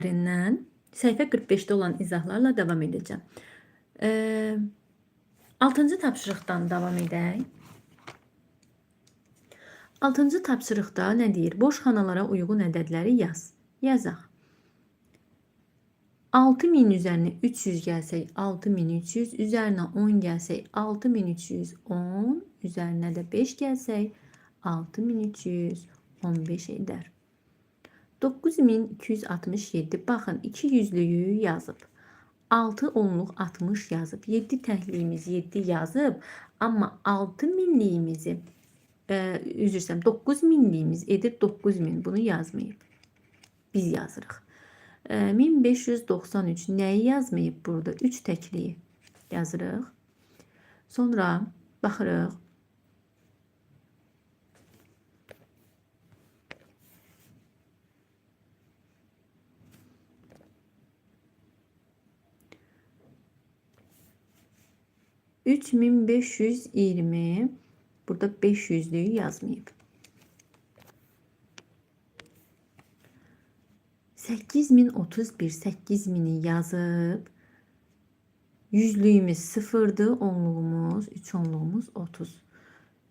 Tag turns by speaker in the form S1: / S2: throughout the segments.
S1: Üzərindən səhifə 45-də olan izahlarla davam edəcəm. 6-cı tapşırıqdan davam edək. 6-cı tapşırıqda nə deyir? Boş xanalara uyğun ədədləri yaz. Yazaq. 6000 üzərinə 300 gəlsək 6300, üzərinə 10 gəlsək 6310, üzərinə də 5 gəlsək 6315 edər. 9267. Baxın, 2 yüzlüyü yazıb. 6 onluq 60 yazıb. 7 təkliyimiz 7 yazıb. Amma 6 minliyimizi, üzr istəyirəm, 9 minliyimiz edir 9000. Bunu yazmayıb. Biz yazırıq. 1593 nəyi yazmayıb burada? 3 təkliyi yazırıq. Sonra baxırıq. ...3520... Burada 500'lüyü yazmayıb. 8031, 8000'i yazıb. Yüzlüyümüz 0'dır, onluğumuz, 3 onluğumuz 30.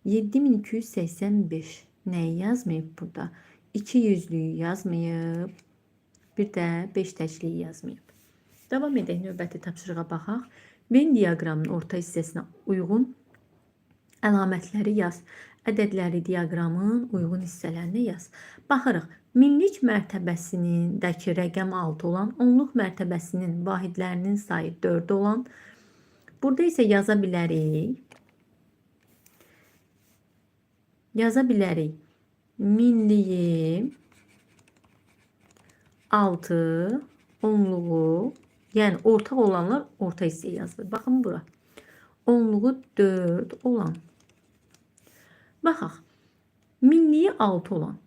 S1: 7285 nəyi yazmayıb burada? 2 yüzlüyü yazmayıb. Bir də 5 təkliyi yazmayıb. Davam edək, növbəti tapşırığa baxaq. Venn diaqramının orta hissəsinə uyğun əlamətləri yaz. Ədədləri diaqramın uyğun hissələrinə yaz. Baxırıq. Minlik mərtəbəsindəki rəqəm 6 olan, onluq mərtəbəsinin vahidlərinin sayı 4 olan. Burada isə yaza bilərik. Yaza bilərik. Minliyi 6, onluğu, yəni ortaq olanlar orta hissəyə yazılır. Baxın bura. Onluğu 4 olan. Baxaq. Minliyi 6 olan.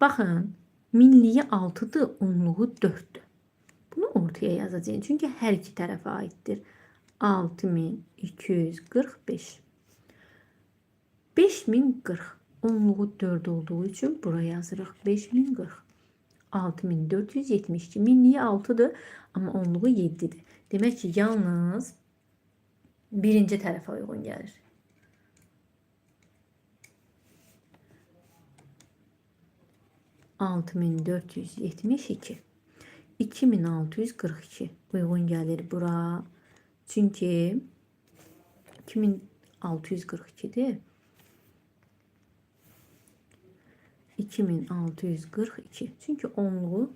S1: Baxın, minliyi 6-dır, onluğu 4-dür. Bunu ortaya yazacağım. Çünki hər iki tərəfə aiddir. 6245. 5040. Onluğu 4 olduğu üçün bura yazırıq. 5040. 6472. Minliyi 6-dır, amma onluğu 7-dir. Demək ki, yalnız birinci tərəfə uyğun gəlir. 6472. 2642 uyğun gəlir bura. Çünki 2642-dir. 2642. Çünki onluğu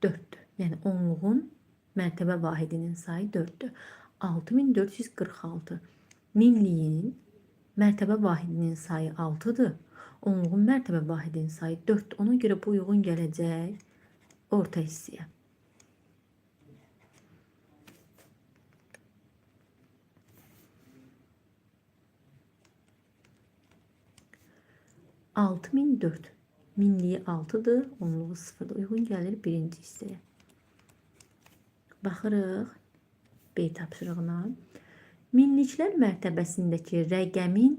S1: 4-dür. Yəni onluğun mərtəbə vahidinin sayı 4-dür. 6446. Minliyin mərtəbə vahidinin sayı 6-dır. Onluğun mərtəbə vahidinin sayı 4-dür. Ona görə bu uyğun gələcək orta hissəyə. ...6004. Minliyi 6-dır, onluğu 0-dır. Uyğun gəlir birinci hissəyə. Baxırıq B tapşırığına. Minliklər mərtəbəsindəki rəqəmin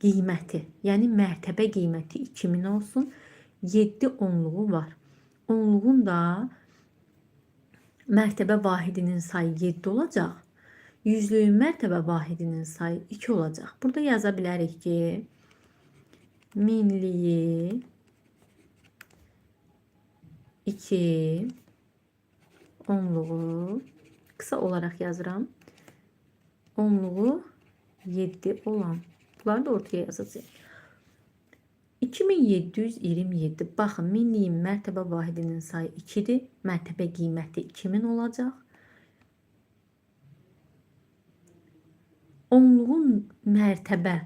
S1: qiyməti, yəni mərtəbə qiyməti 2000 olsun. 7 onluğu var. Onluğun da mərtəbə vahidinin sayı 7 olacaq. Yüzlüyün mərtəbə vahidinin sayı 2 olacaq. Burada yaza bilərik ki, minliyi 2, onluğu kısa olaraq yazıram. Onluğu 7 olan. Bunları da ortaya yazacağım. 2727. Baxın, minliyin mərtəbə vahidinin sayı 2-dir. Mərtəbə qiyməti 2000 olacaq. Onluğun mərtəbə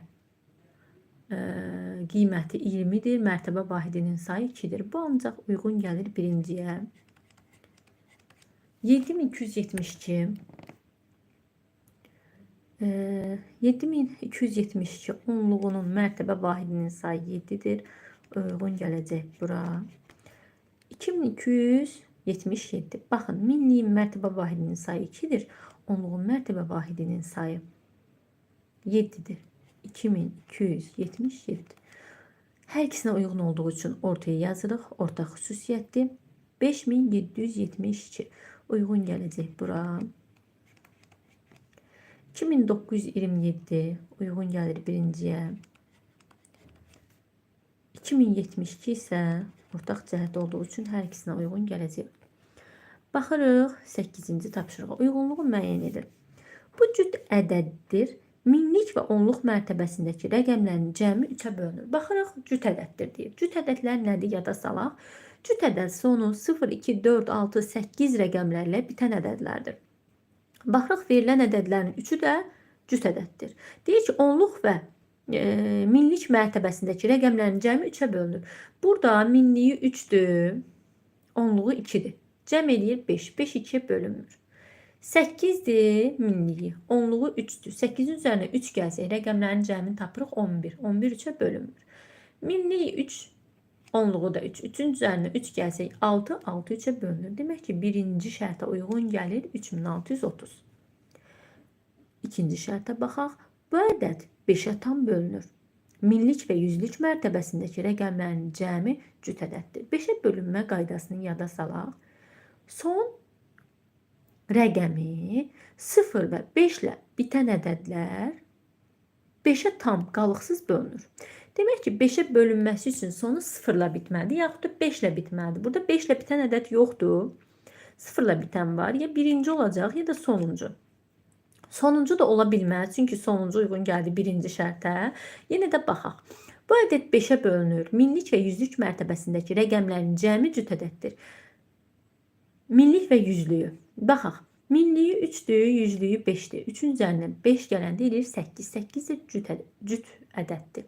S1: qiyməti 20-dir. Mərtəbə vahidinin sayı 2-dir. Bu ancaq uyğun gəlir birinciyə. 7272. 7272 onluğunun mərtəbə vahidinin sayı 7-dir. Uyğun gələcək bura. 2277. Baxın, minliyin mərtəbə vahidinin sayı 2-dir. Onluğun mərtəbə vahidinin sayı 7-dir. 2277. Hər ikisinə uyğun olduğu üçün ortaya yazırıq. Ortaq xüsusiyyətdir. 5772 uyğun gələcək bura. 2927 uyğun gəlir birinciyə. 2072 isə ortaq cəhət olduğu üçün hər ikisinə uyğun gələcək. Baxırıq 8-ci tapşırığa. Uyğunluğu müəyyən edir. Bu cüt ədəddir. Minlik və onluq mərtəbəsindəki rəqəmlərin cəmi 3-ə bölünür. Baxırıq, cüt ədəddir deyir. Cüt ədədlər nədir? Yada salaq. Cüt ədəd sonu 0, 2, 4, 6, 8 rəqəmlərlə bitən ədədlərdir. Baxırıq, verilən ədədlərin üçü də cüt ədəddir. Deyir ki, onluq və minlik mərtəbəsindəki rəqəmlərin cəmi 3-ə bölünür. Burada minliyi 3-dür, onluğu 2-dir. Cəm eləyir 5. 5 2-yə bölünmür. 8-dir minliyi, onluğu 3-dür. 8-in üzərinə 3 gəlsək, rəqəmlərin cəmini tapırıq 11. 11 3-ə bölünmür. Minliyi 3, onluğu da 3. 3-ün üzərinə 3 gəlsək 6, 6 3-ə bölünür. Demək ki, birinci şərtə uyğun gəlir 3630. İkinci şərtə baxaq. Bu ədəd 5-ə tam bölünür. Minlik və yüzlük mərtəbəsindəki rəqəmlərin cəmi cüt ədəddir. 5-ə bölünmə qaydasını yada salaq. Son rəqəmi 0 və 5 ilə bitən ədədlər 5-ə tam qalıqsız bölünür. Demək ki, 5-ə bölünməsi üçün sonu 0 ilə bitməlidir, yaxud da 5 ilə bitməlidir. Burada 5 ilə bitən ədəd yoxdur. 0 ilə bitən var. Ya birinci olacaq, ya da sonuncu. Sonuncu da ola bilməz, çünki sonuncu uyğun gəldi birinci şərtə. Yenə də baxaq. Bu ədəd 5-ə bölünür. Minlik və yüzlük mərtəbəsindəki rəqəmlərin cəmi cüt ədəddir. Minlik və yüzlüyü. Baxaq. Minliyi 3-dür, yüzlüyü 5-dir. 3-ün üzərinə 5 gələndə eləyir 8. 8 də cüt ədəddir.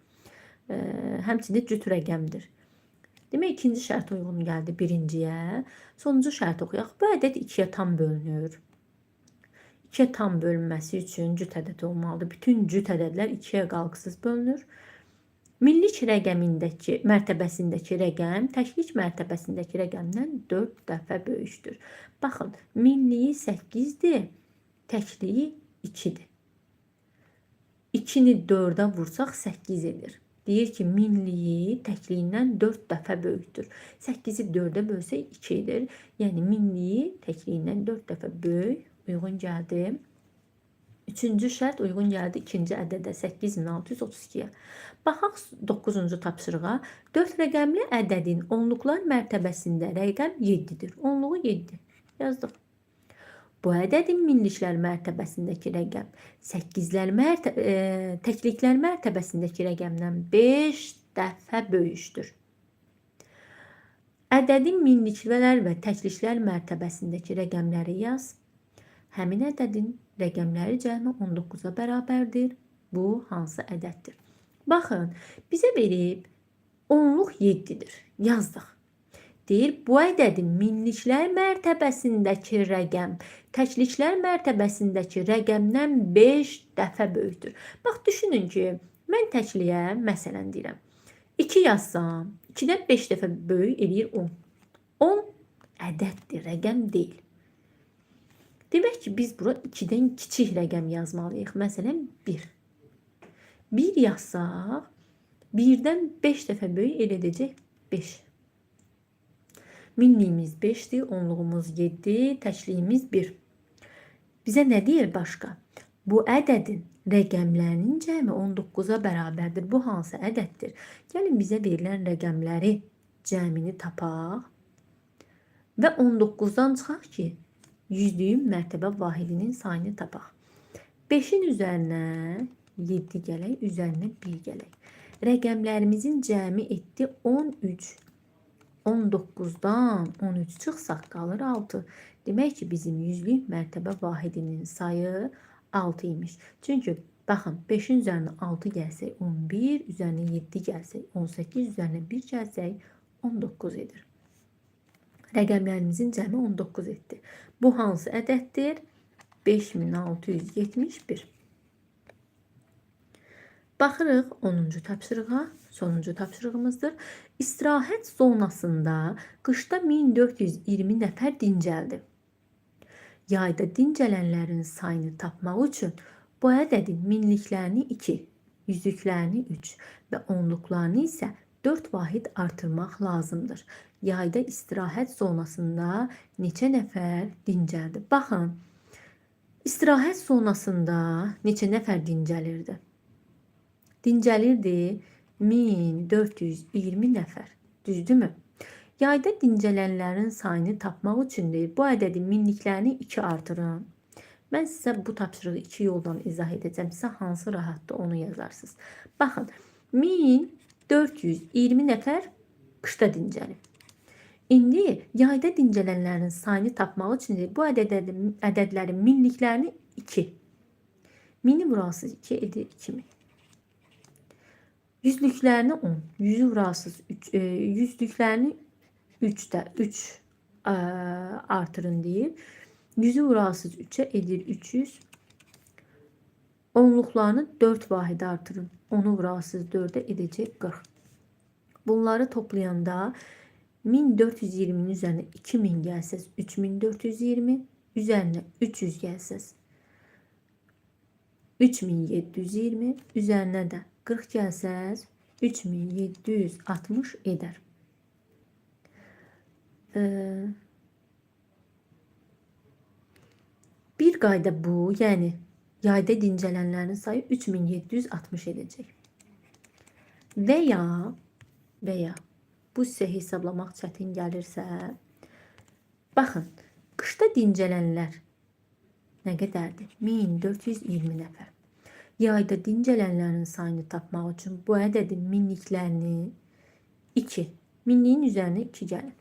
S1: Həmçinin cüt rəqəmdir. Demək, ikinci şərt uyğun gəldi birinciyə. Sonuncu şərt oxuyaq. Bu ədəd 2-yə tam bölünür. 2-yə tam bölünməsi üçün cüt ədəd olmalıdır. Bütün cüt ədədlər 2-yə qalıqsız bölünür. Minlik rəqəmindəki, mərtəbəsindəki rəqəm təklik mərtəbəsindəki rəqəmdən 4 dəfə böyükdür. Baxın, minliyi 8-dir, təkliyi 2-dir. 2-ni 4-ə vursaq 8 edir. Deyir ki, minliyi təkliyindən 4 dəfə böyükdür. 8-i 4-ə bölsək 2 edir. Yəni, minliyi təkliyindən 4 dəfə böyük uyğun gəldi. Üçüncü şərt uyğun gəldi ikinci ədədə 8632-yə. Baxaq 9-cu tapşırığa. 4 rəqəmli ədədin onluqlar mərtəbəsində rəqəm 7-dir. Onluğu 7 yazdıq. Bu ədədin minliklər mərtəbəsindəki rəqəm 8-lər təkliklər mərtəbəsindəki rəqəmdən 5 dəfə böyükdür. Ədədin minliklər və təkliklər mərtəbəsindəki rəqəmləri yaz. Həmin ədədin rəqəmləri cəmi 19-a bərabərdir. Bu hansı ədəddir? Baxın, bizə verib onluq 7-dir. Yazdıq. Deyir, bu ədədin minliklər mərtəbəsindəki rəqəm təkliklər mərtəbəsindəki rəqəmdən 5 dəfə böyükdür. Bax, düşünün ki, mən təkliyə məsələn deyirəm. 2 yazsam, 2-dən 5 dəfə böyük eləyir 10. 10 ədəddir, rəqəm deyil. Demək ki, biz bura 2-dən kiçik rəqəm yazmalıyıq. Məsələn, 1. 1 yazsaq, 1-dən 5 dəfə böyük elə edəcək 5. Minliyimiz 5-dir, onluğumuz 7, təkliyimiz 1. Bizə nə deyir başqa? Bu ədədin rəqəmlərinin cəmi 19-a bərabərdir. Bu hansı ədəddir? Gəlin bizə verilən rəqəmləri cəmini tapaq və 19-dan çıxaq ki, yüzlüyün mərtəbə vahidinin sayını tapaq. 5-in üzərinə 7 gələk, üzərinə 1 gələk. Rəqəmlərimizin cəmi etdi 13. 19-dan 13 çıxsaq qalır 6. Demək ki, bizim yüzlük mərtəbə vahidinin sayı 6 imiş. Çünki baxın, 5-in üzərinə 6 gəlsək 11, üzərinə 7 gəlsək 18, üzərinə 1 gəlsək 19 edir. Rəqəmlərimizin cəmi 19 etdi. Bu hansı ədəddir? 5671. Baxırıq 10-cu tapşırığa, sonuncu tapşırığımızdır. İstirahət zonasında qışda 1420 nəfər dincəldi. Yayda dincələnlərin sayını tapmaq üçün bu ədədin minliklərini 2, yüzlüklərini 3 və onluqlarını isə 4 vahid artırmaq lazımdır. Yayda istirahət zonasında neçə nəfər dincəldi? Baxın, istirahət zonasında neçə nəfər dincəlirdi? Dincəlirdi 1420 nəfər. Düzdürmü? Yayda dincələnlərin sayını tapmaq üçün deyir, bu ədədin minliklərini 2 artırın. Mən sizə bu tapşırığı iki yoldan izah edəcəm. Sizə hansı rahatdır onu yazarsınız. Baxın, 1420 nəfər qışda dincəlib. İndi yayda dincələnlərin sayını tapmaq üçün deyir, bu ədədlərin minliklərini 2. Mini vurasız 2 edir 2000. Yüzlüklərini 10. Yüzü vurasız 3, yüzlüklərini 3-də 3 artırın deyir. Yüzü vurasız 3'e edir 300. Onluqlarını 4 vahidə artırın. 10'u vurasız 4'e edəcək 40. Bunları toplayanda 1420'nin üzerine 2000 gəlsəz 3420, üzerine 300 gəlsəz 3720, üzerine də 40 gəlsəz 3760 edər. Bir qayda bu, yəni yayda dincələnlərin sayı 3760 edəcək. Və ya bu sizə hesablamaq çətin gəlirsə, baxın, qışda dincələnlər nə qədərdir? 1420 nəfər. Yayda dincələnlərin sayını tapmaq üçün bu ədədin minliklərini 2, minliyin üzərinə 2 gəlin.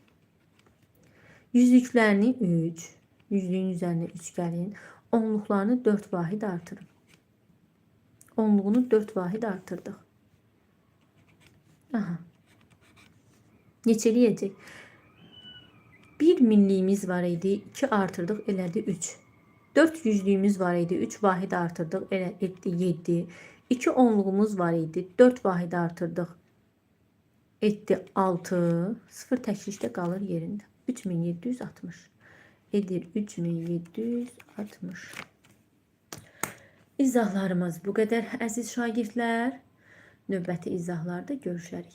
S1: Yüzlüklərini 3, yüzlüyün üzərinə 3 gəlin. Onluqlarını 4 vahid artırın. Onluğunu 4 vahid artırdıq. Aha. Neçə eləyəcək? 1 minliyimiz var idi. 2 artırdıq, elədi 3. 4 yüzlüyümüz var idi. 3 vahid artırdıq, elə etdi 7. 2 onluğumuz var idi. 4 vahid artırdıq. Etdi 6. 0 təklikdə qalır yerində. 3760. Edir 3760. İzahlarımız bu qədər əziz şagirdlər. Növbəti izahlarda görüşərik.